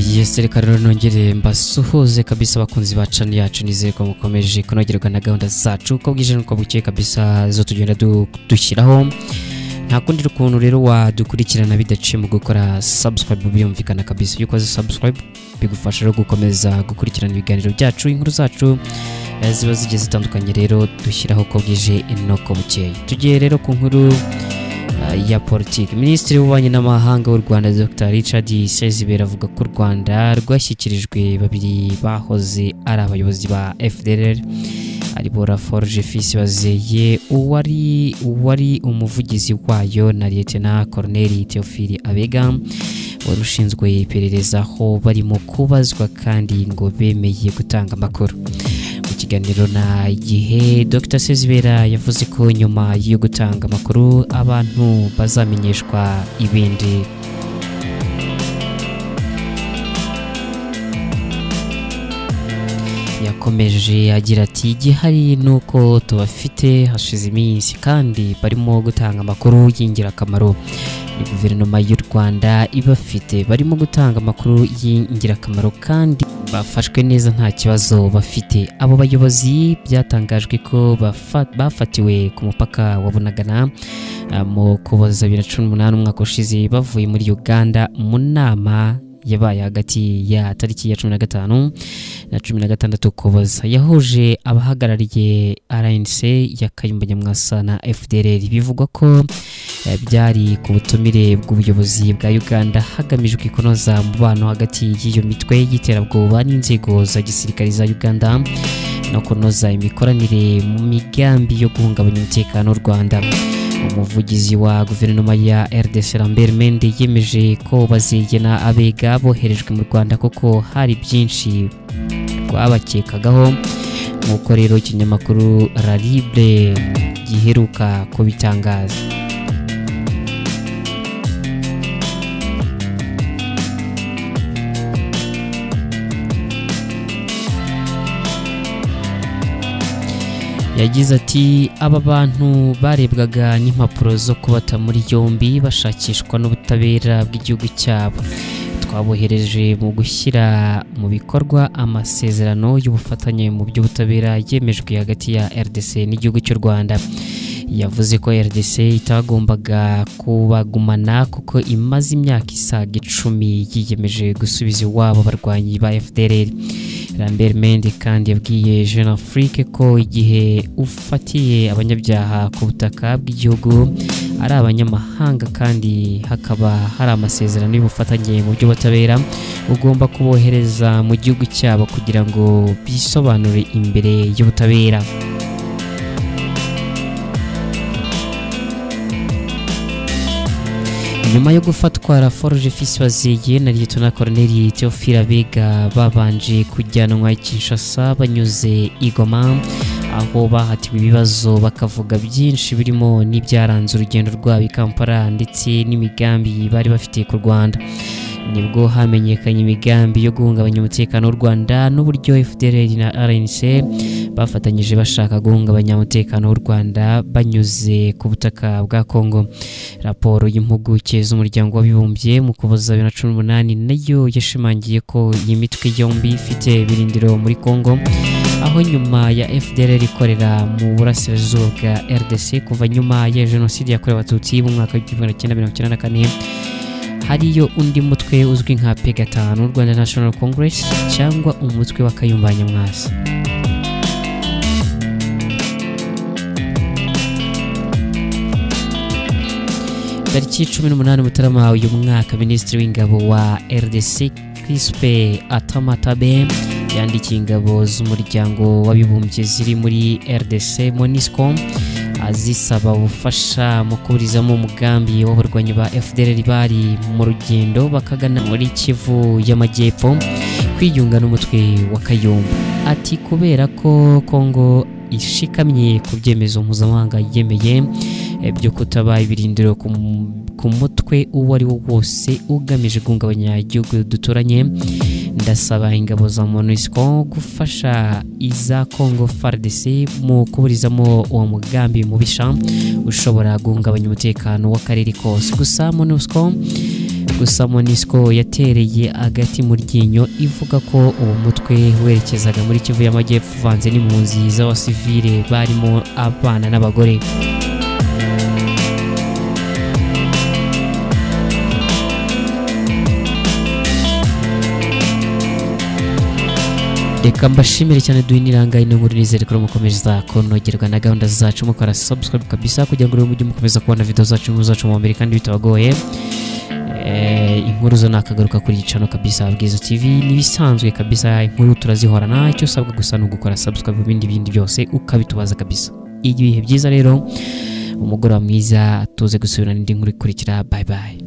Yes, reka rero nongere mbasuhuze kabisa abakunzi ba channel yacu, nizeye ko mukomeje kunogerwa na gahunda zacu uko bwije nuko bukeye kabisa zo tugenda dushyiraho. Nta kundi ukuntu rero wadukurikirana bidaciye mu gukora subscribe, byumvikana kabisa. Iyo ukoze subscribe bigufasha rero gukomeza gukurikirana ibiganiro byacu, inkuru zacu ziba zigiye zitandukanye rero dushyiraho uko bwije nuko bukeye. Tugiye rero ku nkuru ya politiki. Minisitiri w'Ububanyi n'Amahanga w'u Rwanda Dr Richard Sezibera avuga ko u Rwanda rwashyikirijwe babiri bahoze ari abayobozi ba FDLR, aribo Laforge Fils Bazeye uwari umuvugizi wayo na Lieutenant Colonel Theophile Abega wari ushinzwe iperereza, aho barimo kubazwa kandi ngo bemeye gutanga amakuru. Mu kiganiro na Igihe, Dr Sezibera yavuze ko nyuma yo gutanga amakuru abantu bazamenyeshwa ibindi. Yakomeje agira ati igihari nuko tubafite hashize iminsi kandi barimo gutanga amakuru y'ingirakamaro. Ni guverinoma y'u Rwanda ibafite, barimo gutanga amakuru y'ingirakamaro kandi bafashwe neza, nta kibazo bafite. Abo bayobozi byatangajwe ko bafatiwe ku mupaka wa Bunagana mu Ukuboza 2018 umwaka ushize, bavuye muri Uganda mu nama yabaye hagati ya tariki ya 15 na 16 Ukuboza, yahuje abahagarariye RNC ya Kayumba Nyamwasa na FDLR. Bivugwa ko byari ku butumire bw'ubuyobozi bwa Uganda hagamijwe kunoza umubano hagati y'iyo mitwe y'iterabwoba n'inzego za gisirikare za Uganda no kunoza imikoranire mu migambi yo guhungabanya umutekano w'u Rwanda. Umuvugizi wa guverinoma ya RDC Lambert Mende yemeje ko Bazeye na Abega boherejwe mu Rwanda kuko hari byinshi rwabakekagaho, nk'uko rero ikinyamakuru La Libre giheruka kubitangaza. Yagize ati aba bantu barebwaga n'impapuro zo kubata muri yombi bashakishwa n'ubutabera bw'igihugu cyabo. Twabohereje mu gushyira mu bikorwa amasezerano y'ubufatanye mu by'ubutabera yemejwe hagati ya RDC n'igihugu cy'u Rwanda. Yavuze ko RDC itagombaga kubagumana kuko imaze imyaka isaga 10 yiyemeje gusubiza iwabo abarwanyi ba FDLR. Lambert Mende kandi yabwiye Jeune Afrique ko igihe ufatiye abanyabyaha ku butaka bw'igihugu ari abanyamahanga kandi hakaba hari amasezerano y'ubufatanye mu by'ubutabera, ugomba kubohereza mu gihugu cyabo kugira ngo bisobanure imbere y'ubutabera. Nyuma yo gufatwa, Laforge Fils Bazeye na Lieutenant Colonel Theophile Abega babanje kujyanwa i Kinshasa banyuze i Goma, aho bahatiwe ibibazo bakavuga byinshi birimo n'ibyaranze urugendo rwabo i Kampala ndetse n'imigambi bari bafitiye ku Rwanda. Nibwo hamenyekanye imigambi yo guhungabanya umutekano w'u Rwanda n'uburyo FDLR na RNC bafatanyije bashaka guhungabanya umutekano w'u Rwanda banyuze ku butaka bwa Kongo. Raporo y'impuguke z'umuryango w'abibumbye mu Ukuboza 2018 nayo yashimangiye ko iyi mitwe yombi ifite ibirindiro muri Kongo, aho nyuma ya FDLR ikorera mu burasirazuba bwa RDC kuva nyuma ya jenoside yakorewe Abatutsi mu mwaka wa 1994. Hariyo undi mutwe uzwi nka P5 Rwanda National Congress cyangwa umutwe wa Kayumba Nyamwasa. Tariki 18 Mutarama uyu mwaka, Minisitiri w'Ingabo wa RDC Crispe Atamatabe yandikiye ingabo z'umuryango w'abibumbye ziri muri RDC MONUSCO azisaba ubufasha mu kuburizamo umugambi w'abarwanyi ba FDLR bari mu rugendo bakagana muri Kivu y'Amajyepfo kwiyunga n'umutwe wa Kayumba. Ati kubera ko Kongo ishikamye ku byemezo mpuzamahanga yemeye byo kutaba ibirindiro ku mutwe uwo ari wo wose ugamije guhungabanya igihugu duturanye, ndasaba ingabo za MONUSCO gufasha iza Congo FARDC mu kuburizamo uwo mugambi mubisha ushobora guhungabanya umutekano w'akarere kose. Gusa MONUSCO Gusa MONUSCO yatereye agati mu ryinyo ivuga ko uwo mutwe werekezaga muri Kivu y'Amajyepfo uvanze n'impunzi z'abasivile barimo abana n'abagore. Reka mbashimire cyane duhiniranga ino nkuru, nizere ko mukomeza kunogerwa na gahunda zacu, mukora subscribe kabisa kugira ngo mujye mukomeza kubona video zacu muzacu mu mbere kandi bitabagoye. Inkuru zo nakagaruka kuri channel kabisa Bwiza TV nibisanzwe kabisa, inkuru turazihorana, icyo usabwa gusa ni ugukora subscribe, ibindi byose ukabitubaza kabisa. Ibihe byiza rero, umugoroba mwiza, tuze gusubirana n'indi nkuru ikurikira. Bye bye.